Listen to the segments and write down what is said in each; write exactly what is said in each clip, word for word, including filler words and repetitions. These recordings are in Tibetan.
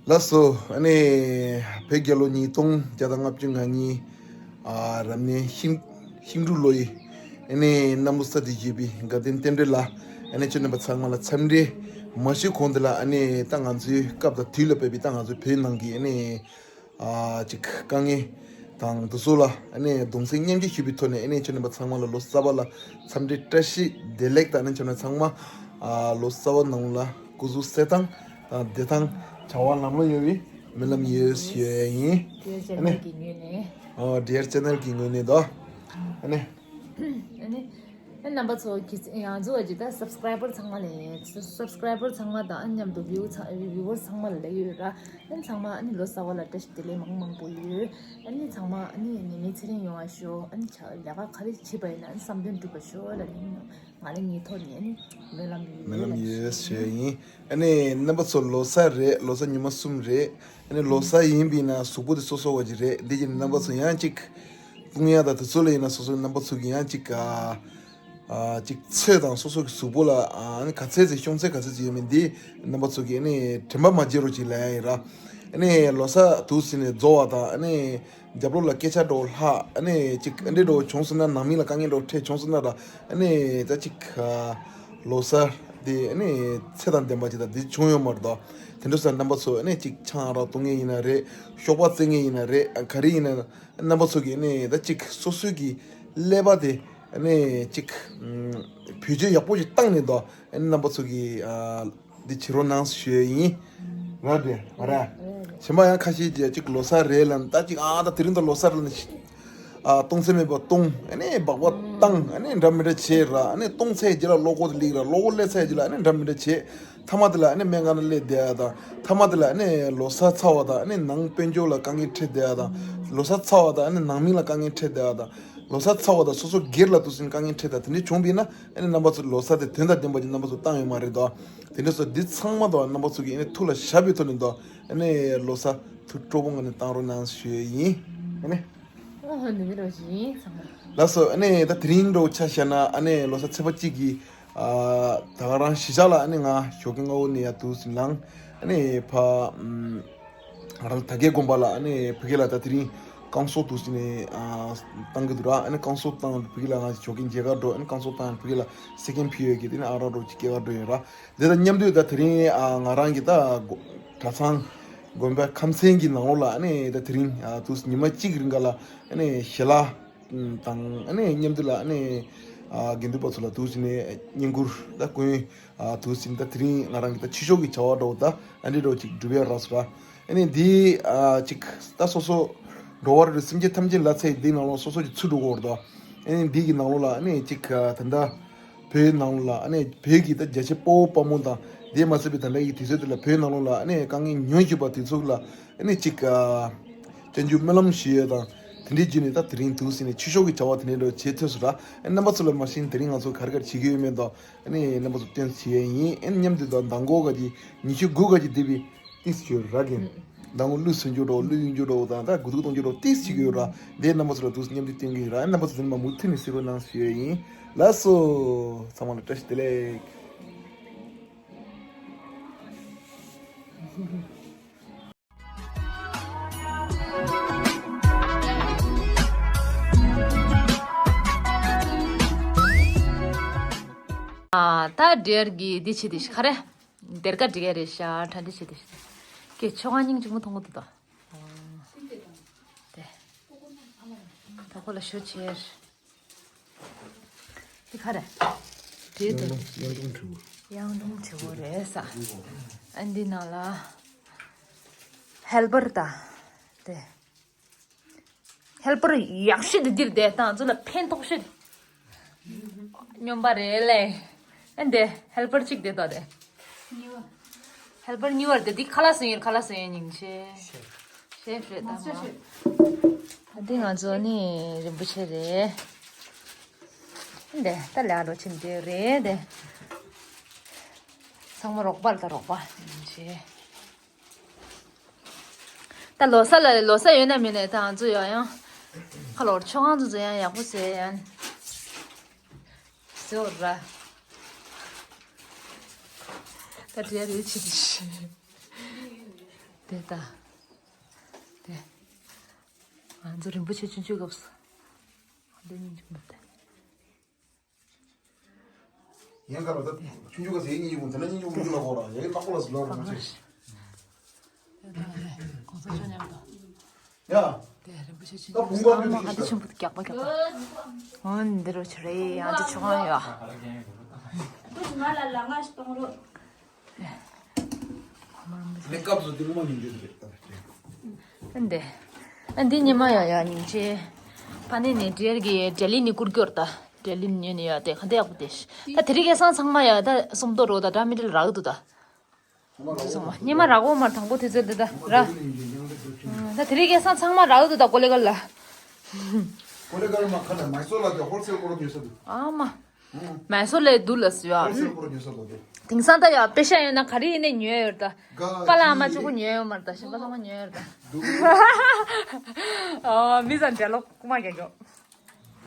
ལགས་སོ། ཨ་ནི་བོད་རྒྱལ་ལོ་ཉིས་སྟོང་བརྒྱ་དང་ལྔ་བཅུ་ང་གཉིས། ཨ་རབ་གནས་ཤིང་ཤིང་འབྲུག་ལོ་ཡི་ཨ་ནི་གནམ་ལོ་ས་དེ་བཞེས་པའི་དགའ་ལྡན་རྟེན་འབྲེལ་ལ། ཨ་ནི་ཁྱེད་རྣམ་པ་ཚང་མ་ལ་འཚམས་འདྲི་མ་ཞུས་གོང་དེ་ལ། ཨ་ནི་ད་ང་ཚོའི་སྐབས་དང་དུས་ལ་བབས་པའི་ད་ང་ཚོའི་བོད་ནང་གི་ཨ་ནི་ཨ་ཅིག་དཀའ་ངལ་དང་དེ་ཚོ་ལ་ཨ་ནི་གདུང་སེམས་མཉམ་སྐྱེད་ཞུ་བའི་ཐོག་ནས། ཨ་ནི་ཁྱེད་རྣམ་པ་ཚང་མ་ལ་ལོ་གསར་པ་ལ་འཚམས་འདྲི་བཀྲ་ཤིས་བདེ་ལེགས་དང་། ཨ་ནི་ཁྱེད་རྣམ་པ་ཚང་མ་ཨ་ལོ་གསར་པ་ནང་ལ་སྐུ་གཟུགས་གསལ་ཐང་དང་བདེ་ཐང་བྱ་བ་ལམ་ལྷོང་ཡོང་བའི་སྨོན་ལམ་ཡོད་ཞུ་ཡ་ཡིན། ཨ་ནི་ཨོ་ཌི་ཨར་ཆེ་ནལ་གྱི་ངོས་ནས་དོ། ཨ་ནི། ཨ་ནི། ཨ་རྣམ་པ་ཚོ་གི་ཡང་ཚོ་ཨ་ཅི་ད་སབ་སི་ཀ་རའི་བར་ཚང་མ་ལ། སབ་སི་ཀ་རའི་བར་ཚང་མ་དང་ཨ་མཉམ་དུ་བིའུ་ཚང་བིའུ་ཝར་ཚང་མ་ལ་ལབ་ཡོད་ར། ཨ་ནི་ཚང་མ་ཨ་ནི་ལོ་གསར་པ་ལ་བཀྲ་ཤིས་བདེ་ལེགས་མང་མང་པོ་ཡོད། ཨ་ནི་ཚང་མ་ཨ་ནི་ཉི་མའི་ཚེ་རིང་ཡོང་བ་ཤོག་ཨ་ནི་ཆ་ལས་ཀ་ག་རེ་བྱེད་པ་ཡིན་ན་ཨ་ནི་བསམ་དོན་འགྲུབ་པ་ཤོག་ལ་ནི་ང་རང་ངའི་ཐོག་ནས་ཨ་ནི་སྨོན་ལམ་ཡོད། སྨོན་ལམ་ཡོད་ཞུ་ཡ་ཡིན། ཨ་ནི་རྣམ་པ་ཚོ་ལོ་གསར་རེད། ལོ་གསར་ཉི་མ་གསུམ་རེད། ཨ་ནི་ལོ་གསར་ཡིན་པ་ཡིན་ན་གཟུགས་པོ་དེ་སོ་སོ་བ་ཅིག་རེད། འདི་ཡིན་རྣམ་པ་ཚོ་ཡང་ཅིག་བཏུང་ཡ་དང་དེ་ཚོ་ལ་ཡིན་ན་སོ་སོ་རྣམ་པ་ཚོ་གི་ཡང་ཅིག་ཨ་ཨ་ཅིག་ཚོད་དང་སོ་སོ་གི་གཟུགས་པོ་ལ་ཨ་ནི་ག་ཚད་ཅིག་ཤོང་ཚད་ག་ཚད་ཅིག་ཡོད་མེད་འདི་རྣམ་པ་ཚོ་གི་ཨ་ནི་དྲན་པ་མ་བརྗེད་རོགས་ཅིག་ལབ་ཡ་ཡིན་ར། ཨ་ནི་ལོ་གསར་དུས་ཟིན་ནས་རྫོགས་པ་དང་། ཨ་ནི་རྒྱབ་ལོགས་ལ་སྐད་ཆ་འདྲ་བོ་ལྷག་ཨ་ནི་ཅིག་ཨ་འདྲེ་འདྲ་བོ་བྱུང་སོང་ན། ནང་མི་ལ་དཀའ་ངལ་འདྲ་བོ་འཕྲད་བྱུང་སོང་ན་ར། ཨ་ནི་ད་ཅིག་ཨ་ལོ་གསར་དེ་ཨ་ནི་ཚེ་དང་ལྡན་པ་ཅིག་དང་དེ་བྱུང་ཡོད་མ་རེད་དོ། དེ་འདྲ་སོང་རྣམ་པ་ཚོ་ཨ་ནི་ཅིག་ཆང་ཨ་རག་བཏུང་མཁན་ཡིན་ན་རེད། ཤོག་པ་བཙལ་མཁན་ཡིན་ན་རེད། ག་རེ་ཡིན་ན་རྣམ་པ་ཚོ་གི་ཨ་ནི་ད་ཅིག་སོ་སོའི་གི་ཀླད་པ་དེ་ཨ་ནི་ཅིག་ཨམ་བེད་སྤྱོད་ཡག་པོ་ཞིག་བཏང་ནས་དོ། ཨ་ནི་རྣམ་པ་ཚོ་གི་ཨ་འདི་བྱེད་རོགས་གནང་ཞུ་ཡ་ཡིན། ར་རེད་མ་རེད། གཞན་པ་ཡང་ཁ་ཤས་ཀྱིས་ཅིག་ལོ་གསར་རེད་ལབ་ད་ཅིག་ཨ་ད་དེ་རིང་ད་ལོ་གསར་ལབ་ནས་ཨ་གཏོང་ཚད་མེད་པ་གཏོང་། ཨ་ནི་སྦག་སྦག་བཏང་། ཨ་ནི་འདྲ་མི་འདྲ་བྱེད་ར། ཨ་ནི་གཏོང་ཚད་རྗེས་ལ་གློག་སྒོ་དེ་སླེབས་ར། གློག་སྒོ་སླེབས་ཚད་རྗེས་ལ་ཨ་ནི་འདྲ་མི་འདྲ་བྱེད། མཐའ་མ་དེ་ལ་ཨ་ནི་སྨན་ཁང་ལ་སླེབས་བསྡད་ཡ་དང་། མཐའ་མ་དེ་ལ་ཨ་ནི་ལོ་གསར་ཚར་བ་དང་ཨ་ནི་ནང་དཔལ་འབྱོར་ལ་དཀའ་ངལ་འཕྲད་བསྡད་ཡ་དང་། ལོ་གསར་ཚར་བ་དང་ཨ་ནི་ནང་མི་ལ་དཀའ་ངལ་འཕྲད་བསྡད་ཡ་དང་། ལོ་གསར་ཚར་བ་དང་སོ་སོ་སྒེར་ལ་དུས་ཟིན་དཀའ་ངལ་འཕྲད་དང་དེ་འདྲ་བྱུང་བ་ཡིན་ན། ཨ་ནི་རྣམ་པ་ཚོ་ལོ་གསར་དེ་དོན་དང་ལྡན་པ་ཅིག་རྣམ་པ་ཚོ་བཏང་ཡོད་མ་རེད་དོ། དེ་འདྲ་སོ་འདི་ཚང་མ་དོ་རྣམ་པ་ཚོ་གི་ཨ་ནི་ཐུགས་ལ་བཞག་པའི་ཐོག་ནས་དོ། ཨ་ནི་ལོ་གསར་ཐུགས་སྤྲོ་པོ་ངང་ནས་བཏང་རོགས་གནང་ཞུ་ཡས་ཡིན། ཨ་ནི། ཨོ་ནི་མི་རོ་ཞིག་ཡིན་ཚང་མ། ལགས་སོ། ཨ་ནི་ད་དེ་རིང་འདྲ་བོ་ཆ་བཞག་ན་ཨ་ནི་ལོ་གསར་ཚེས་པ་གཅིག་གི་ཨ་ད་ག་རང་གཞིས་ཆགས་ལ་ཨ་ནི་ང་ཞོགས་ཀས་སྔ་པོ་ནས་ཡར་འདུག་ཟིན་ལངས། ཨ་ནི་ཕ་ཨམ། ང་རང་དར་རྒྱས་དགོན་པ་ལ་ཨ་ནི་ཕ་གི་ལ་ད་དེ་རིང་བསྐང་གསོ་འདུག་ཟིན་ནས་ཨ་བཏང་གི་འདུག་ར། ཨ་ནི་བསྐང་གསོ་བཏང་ཕ་གི་ལ་ང་ཞོགས་ཀས་མཇལ་ཁ་འགྲོ། ཨ་ནི་བསྐང་གསོ་བཏང་ཕ་གི་ལ་སེ་ཀེན་ཕུལ་ཡོད་ཀྱི་དེ་ནི་ཨ་རང་འགྲོ་ཅིག་སྐྱེལ་ག་འགྲོ་ཡིན་ར། དེ་དང་མཉམ་དུ་ད་དེ་རིང་ཨ་ང་རང་གི་ད་གྲྭ་ཚང་དགོན་པ་ཁམས་ཚན་གྱི་ནང་ལོགས་ལ་ཨ་ནི་ད་དེ་རིང་ཨ་དུས་ཉི་མ་གཅིག་རིང་ག་ལ་ཨ་ནི་ཞལ་ལག་དང་ཨ་ནི་མཉམ་དུ་ལ་ཨ་ནི་ཨ་དགེ་འདུན་པ་ཚོ་ལ་དུས་ནས་བསྙེན་བཀུར་ད་སྐུ་ཡོན་ཨ་དུས་ད་དེ་རིང་ང་རང་གི་ད་ཕྱི་ཕྱོགས་ཀྱི་བྱ་བ་འདྲ་བོ་ད་ཨ་འདྲི་འདྲ་བོ་ཅིག་སྒྲུབ་ཡ་རག་སོང་ར། ཨ་ནི་འདི་ཨ་ཅིག་ད་སོ་སོ་འགྲོ་བ་རེ་སེམས་ཅན་ཐམས་ཅད་ལ་ཚེ་འདི་ནང་ལོགས་སོ་སོ་ཅིག་ཚུད་འགྲོ་གི་ཡོད་རེད་དོ། ཨ་ནི་འདི་གི་ནང་ལོགས་ལ་ཨ་ནི་ཅིག་ཨ་ད་ལྟ་བོད་ནང་ལ་ཨ་ནི་བོད་ཀྱི་ད་རྒྱ་ཆེ་དཔའ་བོ་དཔའ་མོ་དང་དེ་མ་ཟད་པའི་ད་ལྟ་ཡི་དུས་ཚོད་དེ་ལ་བོད་ནང་ལོགས་ལ་ཨ་ནི་དཀའ་ངལ་མྱོང་བཞིན་པ་དེ་ཚོ་ལ་ཨ་ནི་ཅིག་ཨ་སྤྱན་འབྱུང་སྨོན་ལམ་ཞུ་ཡས་དང་དེ་འདྲའི་བརྒྱུད་ནས་ད་དེ་རིང་དུས་ཟིན་ནས་ཕྱི་ཕྱོགས་ཀྱི་བྱ་བ་དེ་འདྲའི་འདྲ་བྱེད་ཐུབ་སོང་ར། ཨ་ནི་རྣམ་པ་ཚོ་ལ་མ་ཤེས་དེ་རིང་ང་ཚོ་ག་རེ་ག་རེ་བྱེད་ཀྱི་ཡོད་མེད་དང་ཨ་ནི་རྣམ་པ་ཚོ་སྟོན་བྱེད་ཡས་ཡིན། ཨ་ནི་མཉམ་དུ་དང་མདང་དགོང་ག་གི་ཉི་ཤུ་དགུ་ག་གི་བསྡད་པའི་ཏིས་ཡོད་ར་གིན། མདང་དགོང་གླུ་སུན་རྒྱུ་འགྲོ་གླུ་ཡིན་རྒྱུ་འགྲོ་དང་ད་དགུ་ཐུག་གཏོང་རྒྱུ་འགྲོ་ཏིས་ཅིག་ཡོད་ར། དེ་རྣམ་པ་ཚོ་ལ་དུས་མཉམ་དུ་སྟོན་གི་ཡོད་ར། རྣམ་པ་ཚོ་དེ་ནི་མ་མུ་མཐུད་ནས་གཟིགས་རོགས་གནང་ཞུ་ཡས་ཡིན། ལགས་སོ། ཚང་མ་ལ་བཀྲ་ཤིས་བདེ་ལེགས། ཨ་ད་འདྲེར་གི་འདི་ཆེ་དེ་ཤི་ཁ་རེ། སྡེར་ཁ་འགྲིག་གི་རེད་ཤག་གྲ་འགྲིག་བྱེད་དེ་ཤག་ཀྱེ་ཆོ་ག་སྙིང་རྗེ་མོ་མཐོང་གི་འདུག་ད། དེ། ད་ཁོ་ལ་ཞུ་ཆེར། འདི་ག་རེ། བྲིས་འདུག་གཡུང་དྲུང་བྲིས་པོ། གཡུང་དྲུང་བྲིས་པོ་རེད་ས། ཨ་འདི་ནང་ལ། ཧེལ་པར་ད། དེ། ཧེལ་པར་ཡག་ཤོས་དེ་འདིར་བསྡད་དང་ཚོ་ལ་ཕན་ཐོགས་ཤོས། སྨྱོན་པ་རེད་ལེ། ཨ་འདི་ཧེལ་པར་གཅིག་བསྡད་དོ་དེ། གཉིས་པ། ཧེལ་པར་གཉིས་པར་བསྡད་འདི་ཁ་ལག་ཟིན་ཡོད་ཁ་ལག་ཟིན་ཡོད་སྙིང་རྗེ། ཤེབ་རེད་ད་མ། ད་འདི་ང་ཚོ་ནི་རིན་པོ་ཆེ་རེད། ཨ་འདི་ད་ལ་རོ་ཆེན་འདི་རེད་དེ། ཚང་མ་རོགས་པ་ལ་ད་རོགས་པ་སྙིང་རྗེ། ད་ལོ་གསར་ལ་ལོ་གསར་ཡོད་ན་མེད་ན་ད་ང་ཚོ་ཡང་ཡང་ཁ་ལོར་ཆོ་ག་ཚོ་ཚོ་ཡང་ཡག་པོ་ཟེར་ཡང་ཟེར་ར། ད་འདྲེ་རེ་ཆེ་དེ་ཤི། དེ་ད། དེ། ང་ཚོ་རིན་པོ་ཆེ་ཆུང་ཆུང་སྐབས་སུ། འདི་སྙིང་རྗེ་མོ་དེ། ཡན་ཁ་ལ་ད་ཆུང་ཆུང་སྐབས་སུ་ཡའི་སྙིང་རྗེ་མོ་དེ་ན་སྙིང་རྗེ་མོ་ལ་གོ་ར་ཡའི་ལག་པ་ལ་སུ་ལོ་ར་མ་ཆེ། གོང་ས་མཆོག་མཉམ་དུ། ཡ། དེ་རིན་པོ་ཆེ་ཆུང་ད་བུང་བ་ཆུང་ཆུང་ཨ་མ་ཧ་ཏི་ཆེན་པོ་རྒྱག་པ་རྒྱག་པ། འོ་འདི་རུ་ཆུ་རེད། ཡང་ཅི་ཆུང་ཡ། ང་ལ་ལ་ང་ཞིག་གཏོང་རོགས། ལེགས་སྐབས་སུ་དེ་ངོ་མ་ཉིན་བརྗོད་དེ་རེད་ད། ཨ་འདི། ཨ་འདི་ཉི་མ་ཡ་ཡ་སྙིང་རྗེ། ཕ་ནི་ནས་འབྲེལ་གི་འབྲེལ་ལི་ནི་བསྐུར་སྐྱོར་ད། འབྲེལ་ལི་ཉོས་ནི་ཡ་དེ་ག་འདི་ཡག་པོ་དེ། ད་དེ་རིང་སྐལ་བཟང་ཚང་མ་ཡ་ད་སུམ་མདོ་རོ་ད་འདྲ་མི་འདྲ་རག་འདུག་ད། སུམ་མདོ་ཉི་མ་རག་འོ་མར་དང་པོ་དུས་ཚོད་འདི་ད་ར། ད་དེ་རིང་སྐལ་བཟང་ཚང་མ་རག་འདུག་ད་ཀོ་ལེ་གལ་ལ། ཀོ་ལེ་གལ་མ་ཁ་ལ་མའི་སོ་ལ་དེ་ཧོལ་སེལ་སྐོར་ཉོས་ས་འདུག་ཨ་མ། མའི་སོ་ལས་སྡུག་ལ་སུ་ཡ། དེང་སང་ད་ཡ་པེ་ཤ་ཡོད་ན་ག་རེ་ཡིན་ནས་ཉོས་ཡོད་ད། པ་ལ་ཨ་མ་གཅིག་པུ་ཉོས་ཡོད་མ་རེད་ད། གཞན་པ་ཚང་མ་ཉོས་ཡོད་ད། ཨོ་མི་ཚང་འདྲ་ལོ་ཀུ་མ་རྒྱག་གྱོ།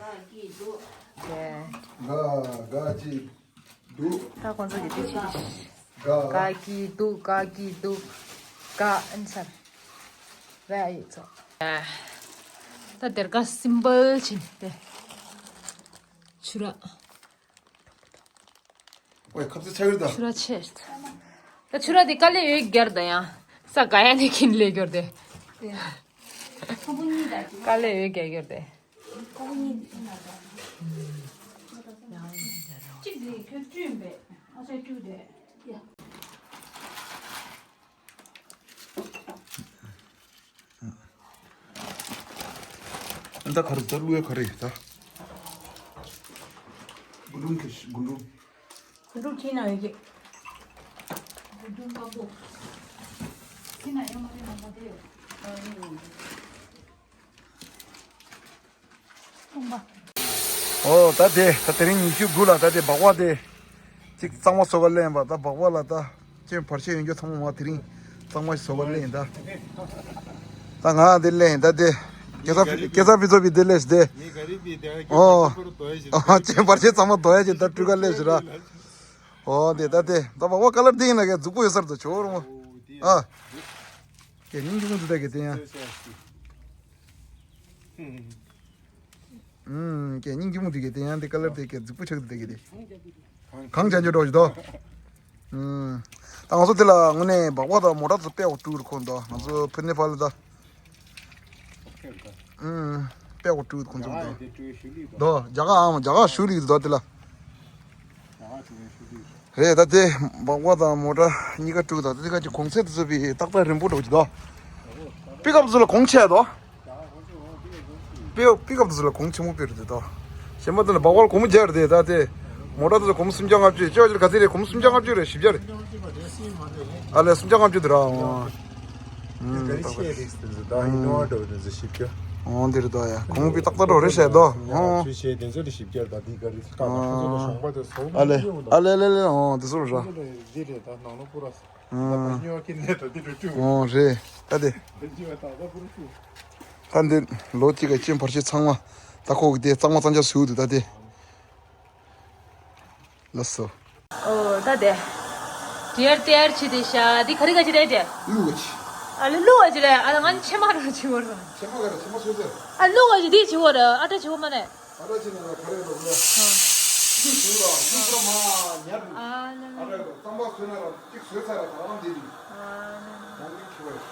ག་གི་འདུག་ག་ག་ཅི་འདུག་ད་ཁོང་ཚོ་གི་དེ་ཆི་ག་ག་གི་འདུག་ག་གི་འདུག་ག་ཨན་སར་ར་ཡི་ཚོ། ད་དེར་ག་སིམ་པལ་ཆི་ནི་དེ་ཆུ་ར། ཨོའི་ཁབ་ཙེ་ཆགས་ཡོད་ད། ཆུ་ར་ཆེ། ད་ཆུ་ར་དེ་དཀའ་ལས་ཡོད་རྒྱར་ད་ཡང་ས་ག་ཡ་ནས་ཁྱིམ་ལས་རྒྱོར་དེ། ཁོ་བོ་གཉིས་ད་ཅི། དཀའ་ལས་ཡོད་རྒྱ་རྒྱོར་དེ། ཁོ་བོ་གཉིས་ད་ཅི་ན་ད། གཅིག་དེ་ཁྱོད་བསྐྲུན་པས་ཨ་ས་བསྐྲུན་དེ། ཡ། ད་ག་རེ་ད་བླུགས་ཡ་ག་རེ་ད། རྒུན་འབྲུམ་གྱི་རྒུན་འབྲུམ། རྒུན་འབྲུམ་ཁྱི་ན་ཡོད་ཀྱི། རྒུན་འབྲུམ་དཀར་པོ། ཁྱི་ན་ཡོད་མ་རེད་ནང་པ་དེ་ཡོད། ཨོ་ད་དེ་ད་དེ་རིང་ཉི་ཤུ་དགུ་ལ་ད་དེ་སྦག་སྦག་དེ། གཅིག་གཙང་མ་བཟོ་ག་ལེན་པ་ད་སྦག་སྦག་ལ་ད། ཅན་བར་ཆད་ཡོང་རྒྱུ་ཚང་མ་མ་དེ་རིང་གཙང་མ་ཞིག་བཟོ་ག་ལེན་ད། ད་ང་དེ་ལེན་ད་དེ། སྐལ་བཟང་སྐལ་བཟང་ཕུན་ཚོགས་པའི་དེ་ལེན་ཞིག་དེ། ཨོ། ཅན་བར་ཆད་ཚང་མ་དོ་ཡ་ཅིག་ད་སྤྲུལ་ཁ་ལེན་ཞིག་ར། ཨོ་དེ་ད་དེ་ད་སྦག་སྦག་ཀ་ལར་དེ་ཡིན་ན་ག་རྫིག་པོ་ཡོད་ས་རེད་ད་ཆོག་རུང་། ཨ། ཀྱེ་སྙིང་རྗེ་མོ་འདི་ད་གི་དེ་ཡང་། ཨུམ། ཀྱེ་སྙིང་རྗེ་མོ་འདི་གི་དེ་ཡང་དེ་ཀ་ལར་དེ་ཀྱེ་རྫིག་པོ་ཆགས་འདི་ད་གི་དེ། གང་བྱ་འཇོ་འགྲོ་ཞིག་དོ། ཨུམ། ད་ང་ཚོ་དེ་ལ་དངོས་གནས་སྦག་སྦག་དང་མོ་ཊ་ཚོ་དཔེ་འོ་སྤྲུག་རུ་ཁོང་དོ་ང་ཚོ་ཕུ་ནེ་ཕ་ལ་ད། ཨུམ། དཔེ་འོ་སྤྲུག་ཁོང་ཚོ་དོ། རྒྱ་གར་ཨང་རྒྱ་གར་ཞུ་ལི་དོ་དེ་ལ། རེད་ད་དེ་སྦག་སྦག་དང་མོ་ཊ་གཉིས་ཀ་དཀྲུག་དང་དེ་ག་ཅིག་གོང་ཚད་དུ་བཟོས་པའི་ཏག་ཏག་རིང་པོ་འགྲོ་གི་འདུག་པིག་ཨབ་དུ་ལ་གོང་ཆེ་དོ། པིག་པིག་ཨབ་དུ་ལ་གོང་ཆེན་པོ་སྤེལ་རེད་དོ། གཞན་པ་དེ་ལ་སྦག་སྦག་ལ་གོང་མོ་རྒྱག་རེད་ད་དེ། མོ་ཊ་དུ་ལ་གོང་སུམ་བརྒྱ་ལྔ་བཅུ་ཅོ་ཅོ་ག་ཚད་རེད་གོང་སུམ་བརྒྱ་ལྔ་བཅུ་རེད་བཞི་བརྒྱ་རེད། ཨ་ལས་སུམ་བརྒྱ་ལྔ་བཅུ་དེ་ར་འོང་། ཨོ་འདི་རེད་དོ་ཡ་གོང་མོ་པི་ཏག་ཏག་འགྲོ་རེད་ཤད་དོ། ཨོ། ཨ་ལེ་ཨ་ལེ་ལེ་ལེ་ཨོ་འདི་ཚོ་ར། ཨོ་རེད་ད་དེ། ད་འདི་ལོ་གཅིག་ག་ཅན་བར་ཆད་ཚང་མ་ད་ཁོ་གི་དེ་གཙང་མ་གཙང་རྐྱང་བཟོས་འདུག་ད་དེ། ལགས་སོ། ཨོ་ད་དེ། ཏིར་ཏིར་ཆི་དེ་ཤ་འདི་ག་རེ་ག་ཅི་རེད་དེ། ལུག་ག་ཅི། ཨ་ལེ་ལུག་ག་ཅི་རེད། ཨ་ལེ་ང་ཆེ་མ་ར་ཆི་བོ་ར། ཆེ་མ་ག་ར་ཆེ་མ་སོ་ཟེར། ཨ་ལུག་ག་ཅི་འདི་ཆི་བོ་ར་ཨ་ཏྲ་ཆི་བོ་མ་ནས། ཨ་ལ་ཅི་ན་ལ་ག་རེ་ལ་ལ། ཨ། ཅི་ཞུ་ལ་ཅི་པྲ་མ་ཉར། ཨ་ལ་ལ། ཨ་ལ་ལ་གཙང་པ་བཟོས་ན་ལ་ཅིག་བཟོས་ཚར་ལ་ད་རང་འདི་ལི། ཨ་ལ་ལ། ཡང་ཅིག་ཁྱི་བ་ཡོད།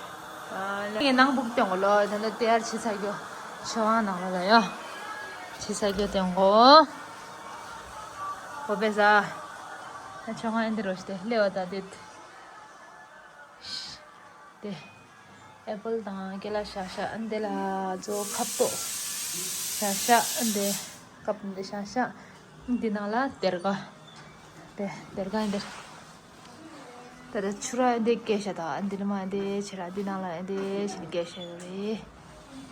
ཨ་ལ་ལ། ངས་ནང་བུག་སྟོན་གོ་ལོ་ད་ལ་ཏེ་ཡར་ཕྱི་ཚ་རྒྱོ། ཆེ་བ་ནང་ལ་ལ་ཡོ། ཕྱི་ཚ་རྒྱོ་སྟོན་གོ། འོ་པེ་ཟ། ད་ཆོ་ང་ཨེ་འདི་རོ་ཤི་ཏེ་ལེ་བ་ད་དེ། དེ། ཨེ་པལ་དང་ཀེ་ལ་ཤ་ཤ་ཨན་དེ་ལ་ཛོ་ཁབ་ཏོ། ཤ་ཤ་ཨན་དེ་ཁབ་ཨན་དེ་ཤ་ཤ་ཨན་དེ་ནང་ལ་དེར་ག་དེ་དེར་ག་ཨན་དེར། ད་ད་ཆུ་ར་ཨན་དེ་ཀེ་ཤ་དང་ཨན་དེ་ལ་མ་ཨན་དེ་ཆེ་ར་འདི་ནང་ལ་ཨན་དེ་ཆེ་ནི་ཀེ་ཤ་ཡོད་རེད།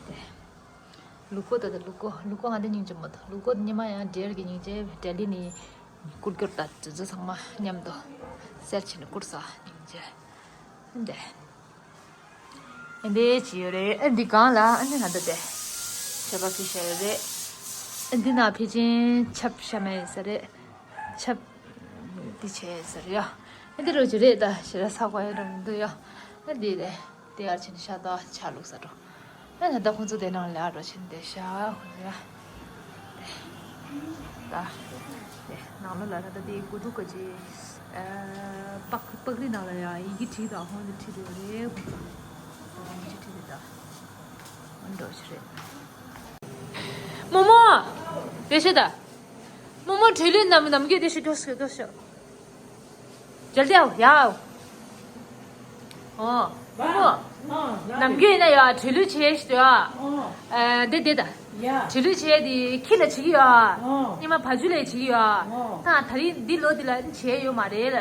དེ། ལུག་གོ་ད་ད་ལུག་གོ་ལུག་གོ་ང་དེ་སྙིང་རྗེ་མོ་ད་ལུག་གོ་ཉི་མ་ཡང་འབྲེལ་གི་སྙིང་རྗེ་འབྲེལ་ལི་ནི་ཀུར་ཀུར་ད་དེ་ཚོ་ཚང་མ་མཉམ་དུ་སེར་ཆེ་ནི་ཀུར་ས་སྙིང་རྗེ་འདེ། ཨ་འདི་ཅི་ཡོད་རེད། ཨ་འདི་གང་ལ་ཨ་འདི་ང་ད་དེ་ཤ་བ་ཕི་ཤ་ཡོད་རེད། ཨ་འདི་ན་ཕི་ཅིན་ཆབ་ཤ་མེད་ས་རེད། ཆབ་འདི་ཆེ་ས་རེད་ཡ། ཨ་འདི་རོ་ཅི་རེད་ད་ཤ་ར་ས་གོ་ཡ་ར་མི་འདུག་ཡ། ཨ་འདི་རེད། དེ་ཡར་ཕྱིན་ཤ་ད་ཆ་ལུགས་ས་འགྲོ། ཨ་ད་ལྟ་ཁོང་ཚོ་དེ་ནང་ལ་འགྲོ་ཕྱིན་དེ་ཤ་ཁོང་ཚོ་ཡ། ད་དེ་ནང་ལོ་ལ་ད་ལྟ་དེ་ཀུ་ཏུ་ཀ་ཅི་ཨ་པག་པག་རི་ནང་ལ་ཡ་ཡི་གེ་བྲིས་དང་ཁོང་ཚོ་བྲིས་འགྲོ་རེད། ཁོང་ཚོ་ཡི་གེ་བྲིས་དེ་ད་འགྲོ་ཕྱིན་རེད། རྨོ་མོ། དེ་ཤི་ད། རྨོ་མོ་བྲེལ་ལུས་ནམ་ནམ་རྒྱུན་དེ་ཤི་འགྲོ་ཤོག་འགྲོ་ཤོག་ཇལ་དེ་ཡའོ། ཨོ། རྨོ་མོ། ནམ་རྒྱུན་ཡིན་ན་ཡ་བྲེལ་ལུས་བྱེད་ཤི་ཡ། ཨ་དེ་དེ་ད། བྲེལ་ལུས་བྱེད་དེ་ཁྱི་ལ་བྱེད་ཀྱི་ཡ། སྙེ་མ་བ་ཇུ་ལ་བྱེད་ཀྱི་ཡ། ད་ད་རིང་འདི་ལོ་འདི་ལ་བྱེད་ཡོད་མ་རེད་ལ།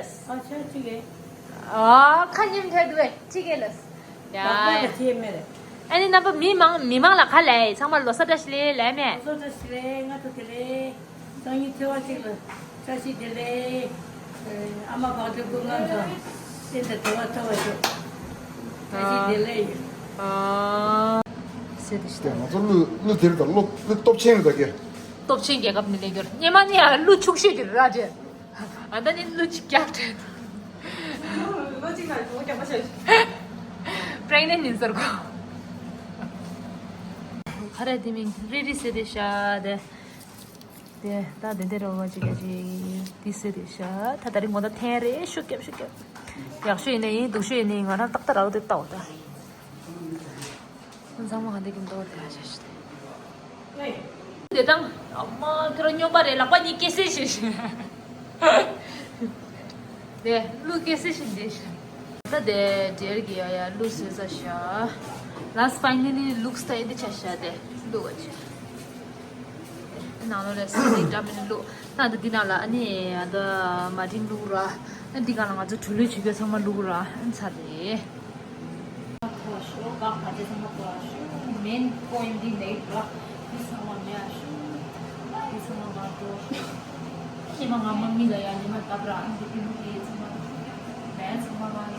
ཨ་ཁ་ཉིམ་ཐལ་འདུག་ཁྱི་སྐད་ལ། ཡ། ལག་པ་ལ་ཁྱི་མེད། ཨ་ནི་རྣམ་པ་མི་མང་མི་མང་ལ་ཁ་ལས་ཚང་མ་ལོ་གསར་བཀྲ་ཤིས་ལེ་ལེ་མེ། ལོ་གསར་བཀྲ་ཤིས་ལེ་ང་ཚོ་དེ་ལེ། སང་ཉིན་ཚེས་པ་གཅིག་ལ་བཀྲ་ཤིས་བདེ་ལེགས། ཨ་མ་བག་སྟོན་སྐུ་ངམ་ཚོ་བསྟན་དང་བདེ་བ་ཐོབ་པ་ཤོག་བཀྲ་ཤིས་བདེ་ལེགས་ཡོད། ཨ། ཟེར་དེ་ཤི་ད། ང་ཚོ་གླུ་གླུ་དེ་རེད་ད། གླུ་གླུ་སྟོབས་ཆེན་རེད་ད་ཀྱེ། སྟོབས་ཆེན་རྒྱལ་ཁབ་ནས་ལེན་རྒྱུར་སྙེ་མ་ནི་ཡང་གླུ་ཕྱུག་ཤོས་ཀྱི་ར་ཅེ། ཨ་ད་ནི་གླུ་ཅིག་རྒྱག་དྲན། ལོ་གཅིག་ལ་ལོ་རྒྱག་པ་བྱ་ཞིག་པྲེག་ནེན་ཡིན་ཟེར་གོ། ཁ་ར་དེ་མིན་རི་རི་ཟེར་དེ་ཤ་དེ། དེ་ད་དེ་དེ་རོ་བ་ཅིག་ག་ཅིག་དེ་ཟེར་དེ་ཤ་ད་ད་རིང་ངོ་ད་འཐེན་རེ་ཤུགས་རྒྱབ་ཤུགས་རྒྱབ། ཡག་ཤོས་ཡིན་ནའི་ཡིན་སྡུག་ཤོས་ཡིན་ནའི་ང་རང་ཏག་ཏག་རག་དེ་ལྟ་འོ་ད། ཚང་མ་ག་འདི་གི་མདོག་དེ་ལ་བྱ་ཞིག་དེ་དང་། ཨ་མ་ཁྱོད་རང་སྨྱོན་པ་རེད། ལག་པ་གཉིས་སྐྱེ་སྲིད་ཞིག་དེ་གླུ་སྐྱེ་སྲིད་ཞིག་འདི་ཞིག་ད་དེ་འབྲེལ་གྱི་ཡ་ཡ་གླུ་བཟོས་ས་ཤ། Last finally looks ད་ཡིན་འདི་ཆ་ཤ་དེ་གླུ་བ་ཆ། ནང་ལོ་ལ་སི་འདྲ་མིན་གླུ། ད་འདི་ནང་ལ་ཨ་ནི་ཨ་ད་མ་ཏིན་གླུ་ར། ཨ་འདི་ག་ལ་ང་ཚོ་གྲུ་ལུགས་བྱེད་རྒྱུ་ཚང་མ་གླུ་ར་ཨ་ཚ་དེ། ཐོ་ཤོ་ག་ཕ་ཏེ་ཚང་མ་ཐོ་ཤོ། མེན་པོ་ཡིན་འདི་ནས་ར། འདི་ཚང་མ་མེ་ཨ་ཤོ། འདི་ཚང་མ་མ་ཐོ་ཤོ། ཉི་མ་ང་མ་མི་ལ་ཡ་ཉི་མ་ད་བྲ་ཨ་འདི་ཀི་ལུ་ཀི་ཚང་མ། མེ་ཚང་མ་མ་ལ།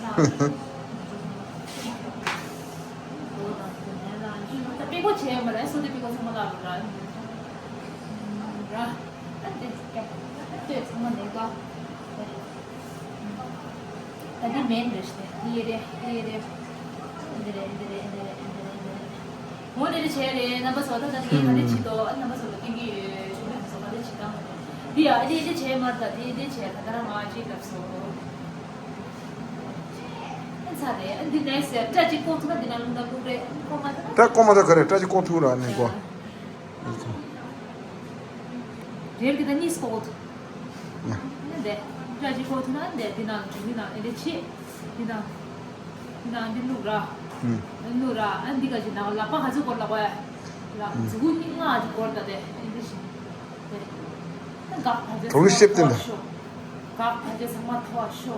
ད་པི་གོ་ཆེ་མ་ར་སོ་དེ་པི་གོ་ཚང་མ་ལ་ར། ར། ཨ་འདི་ཀ་ཨ་འདི་ཚང་མ་ནས་ག་ད་འདི་མེན་རེད་ཤི། འདི་རེད། འདི་རེད། འདི་རེད། འདི་རེད། འདི་རེད། འདི་རེད། འདི་རེད། འདི་རེད། འོ་འདི་རེད་བྱས་རེད། རྣམ་པ་ཚོ་ད་ལྟ་འདི་ག་འདྲ་བྱེད་དོ། ཨ་རྣམ་པ་ཚོ་ལ་སྟོན་གྱི་ཡོད། ཞུ་མི་ཚོ་ག་འདྲ་བྱེད་སྟངས་རེད། འདི་ཡ་འདི་འདི་བྱས་མར་ད་འདི་འདི་བྱས་ད་ལྟ་རང་ང་ཅིག་ལབ་སོང་། ཨ་ཚ་རེད། ཨ་འདི་ནས་སེ་སྐྲ་ཅིག་ཀོང་ཐུག་ན་འདི་ན་ལུང་ད་ལུག་རེད། ཀོང་མ་ཐུག་ན་ད་ཀོང་མ་ད་ག་རེད། སྐྲ་ཅིག་ཀོང་ཐུག་ར་ནི་གོ། རེད་གི་ད་གཉིས་ཀོ་ཐུག་ཨ་འདི་སྐྲ་ཅིག་ཀོ་ཐུག་ན་འདི་འདི་ནང་འདི་ནང་ཨེ་འདི་ཆེ། འདི་ནང་འདི་ནང་འདི་བླུག་ར། ཨ་བླུག་ར། ཨ་འདི་ག་ཅིག་ནང་ལག་པ་ག་ཚོད་སྐོར་ལ་གོ་ཡ། ལག་མཛུ་གུ་གཉིས་ལྔ་ཅིག་སྐོར་ད་དེ་ཨེ་འདི་ཞིག་དེ། ཨ་གག་བ་ཅེ་དོ་རུ་ཤེབ་དེ་འདྲ། གག་བ་ཅེ་ཚང་མ་ཐོ་ཤོ།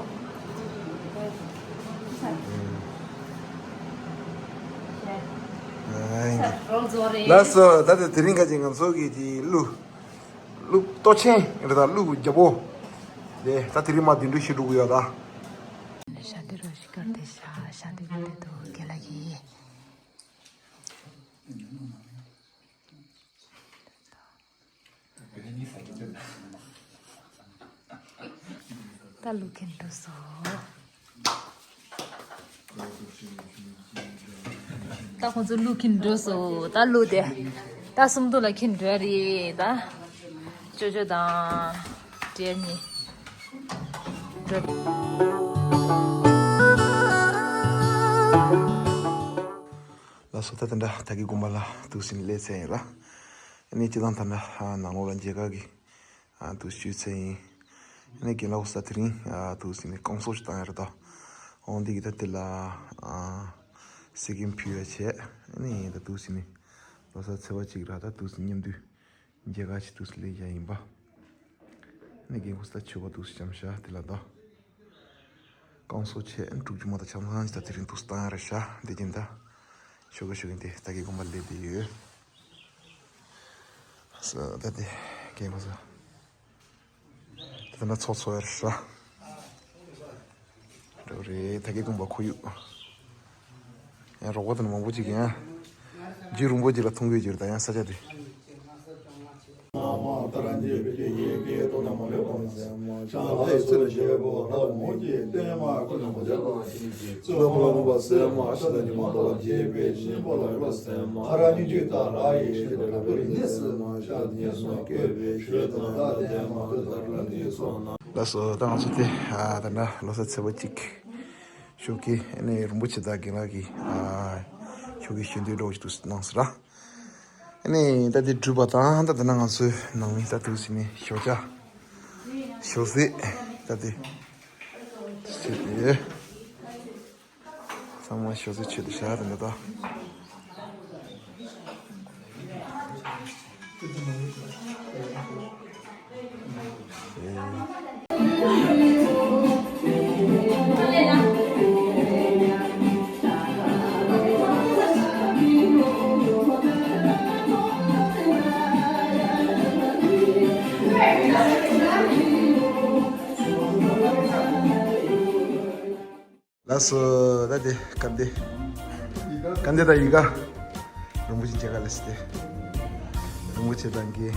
ཨ་ཡིན་གི། ལགས་སོ། ད་ལྟ་དེ་རིང་ཁ་ཅིག་ང་ཚོ་གི་དེ་གླུ། གླུ་ལྟོ་ཆེན་རེད་ད། གླུ་རྒྱ་པོ། དེ་ད་དེ་རིང་མ་དེ་འདྲ་ཞིག་འགྲོ་གི་ཡོད་ད། ཤ་དེ་རོ་ཞིག་གར་དེ་ཤ་ཤ་དེ་གི་དེ་དུ་གེ་ལ་གི། ད་གླུ་འཁྱེར་འགྲོ་སོང་། ད་ཁོང་ཚོ་གླུ་འཁྱེར་འགྲོ་སོང་། ད་གླུ་དེ་ད་སུམ་མདོ་ལ་འཁྱེར་འགྲོ་རེད་ད། ཅོ་ཅོ་དང་འབྲས་གཉིས་འགྲོ། ལགས་སོ། ད་དེ་འདྲ་ད་གི་དགོན་པ་ལ་འདུག་སེ་སླེབས་ཚར་ཡིན་ར། ཨ་ནི་སྤྱི་བཏང་ད་འདྲ་ནང་ལོགས་ལ་མཇལ་ཁ་གི་ཨ་འདུག་ཞུས་ཚར་ཡིན། ཨ་ནི་རྒན་ལགས་ས་དེ་རིང་ཨ་འདུག་སེ་ནས་བསྐང་གསོ་ཞིག་བཏང་ཡ་རེད་ད། འོང་འདི་གི་ད་དེ་ལ་ཨ་གསེར་སྐྱེམས་ཕུལ་ཡ་བྱས། ཨ་ནི་ད་འདུག་སེ་ནས་ལོ་གསར་ཚེས་པ་གཅིག་ར་ད་འདུག་སེ་མཉམ་དུ་མཇལ་ཁ་ཞིག་འདུག་སེ་སླེབས་ཡ་ཡིན་པ། ཨ་ནི་རྒན་ཁོ་ས་ད་མཆོད་པ་འདུག་སེ་བཤམས་ཤག་དེ་ལ་ད། བསྐང་གསོ་བྱས་དྲུག་ཅུ་མ་དང་ཆང་ཐང་ཅིག་ད་དེ་རིང་འདུག་སེ་བཏང་ཡ་རེད་ཤག་འདི་གིན་ད། ཞོགས་ཀ་ཞོགས་ཀ་འདི་ད་གི་དགོན་པ་སླེབས་བསྡད་ཡོད། ས་ད་དེ་རྒན་ཁོ་ས། ད་ལྟ་ཚོགས་འཚོགས་ཡ་རེད་ཤག་འགྲོ་རེད། ད་གི་དགོན་པ་ཁོར་ཡུག་ཡང་རོགས་པ་དང་མང་པོ་ཅིག་ཡང་རྒྱུན་རིང་པོ་ཅིག་ལ་མཐོང་གི་ཡོད་ཀྱི་རེད། ད་ཡང་ས་ཆ་དེ། ཚེ་ལ་ཞེས་པའི་བོ་ལྷ་མོ་གི་ལྟད་མོ་ཀུན་ལ་མོ་རྒྱལ་བ་ཞིག་གིས་བཙུན་མོ་ལ་མོ་པ་སེར་མ་ཤ་དང་ཉི་མ་ལོ་བརྒྱད་པའི་གཉེན་པོ་ལ་ཡོད་པ་སེར་མ་ཁ་ར་ཉི་ཅུ་དང་ར་ཡི་ཤེས་པའི་བོད་པའི་གནས་སུ་ཤ་ཉེ་སོང་བསྐོས་པའི་ཞོལ་དང་ལྟད་མོ་ཀུན་དར་ལ་ནི་སོང་ན། ལགས་སོ། ད་ང་ཚོ་དེ་ཨ་ད་ན་ལོ་གསར་ཚེས་པ་གཅིག་ཞོགས་ཀྱི་ཨ་ནི་རིན་པོ་ཆེ་དང་རྒན་ལགས་ཀྱིས་ཨ་ཞོགས་ཀྱི་ཞལ་འདོན་འདྲ་བོ་ཞིག་ཏུ་གནང་ཟེར་ར། ཨ་ནི་ད་དེ་གྲུབ་པ་དང་ད་དེ་ན་ང་ཚོའི་ནང་མི་ད་དུ་ཟིན་ནས་ཞོགས་ཇ་ཞོགས་ཟས་ད་དེ་ཟས་དེ་ཚང་མ་ཞོགས་ཟས་ཆོད་དེ་ཤ་དེ་འདྲ་ད། ལགས་སོ། ད་དེ་སྐར་འདི་སྐར་འདི་ད་ཡི་ག་རིན་པོ་ཆེ་མཇལ་ཁ་ལ་སི་ཏེ་རིན་པོ་ཆེ་དང་གི་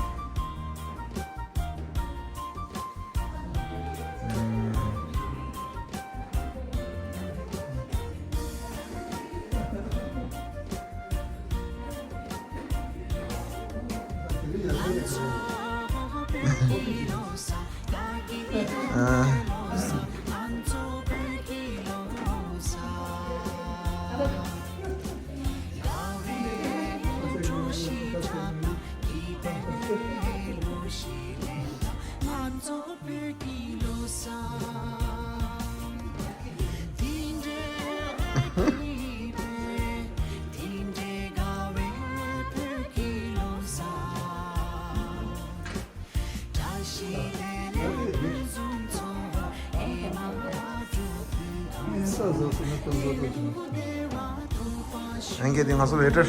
ཨང་ཀི་དེ་ང་ཚོ་ཝེ་ཊར།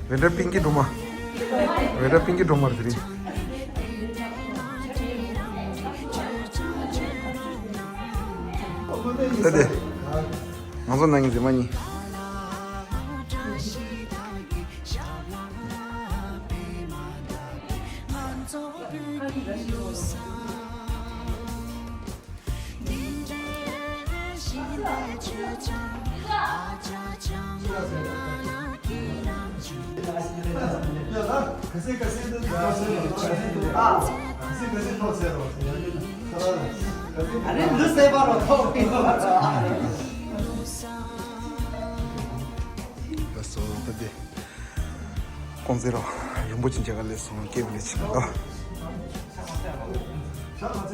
ཝེ་ཊར་པིང་ཀི་སྒྲོལ་མ། ཝེ་ཊར་པིང་ཀི་སྒྲོལ་མ་རེད་དེ་རིང་། ད་དེ། ང་ཚོ་ནང་གི་མཛེས་མ་གཉིས། ལགས་སོ། ད་དེ་ཀོང་ཟེ་རོ་རིན་པོ་ཆེ་མཇལ་ཁ་སླེབས་སོང་། སྐད་མི་ལེ་ཆིང་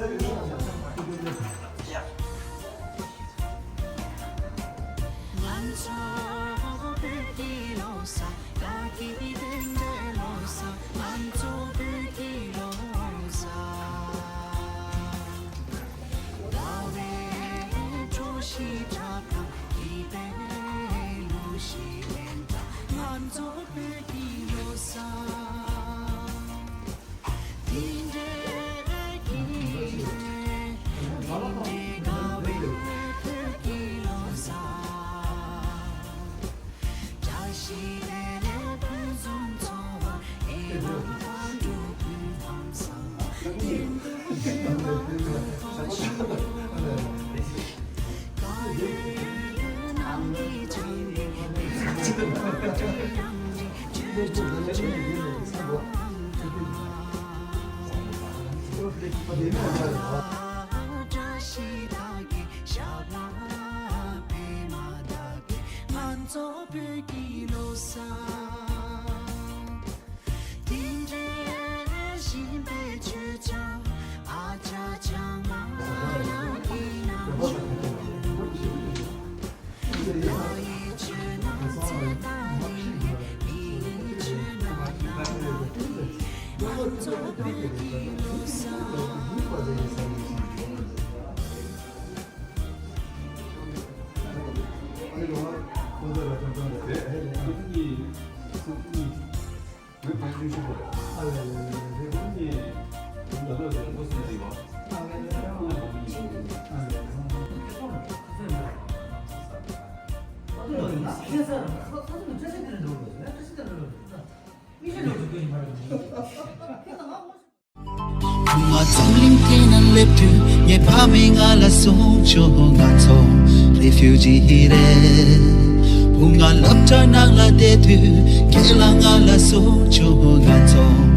ཨ། ཕ་མས་ང་ལ་གསུངས་བྱུང་། ང་ཚོ་རི་ཕིའུ་ཇི་རེད། བུ་ང་སློབ་གྲྭ་ནང་ལ་བསྡད་དུས་ཁྱེད་ལ་ང་ལ་གསུངས་བྱུང་། ང་ཚོ་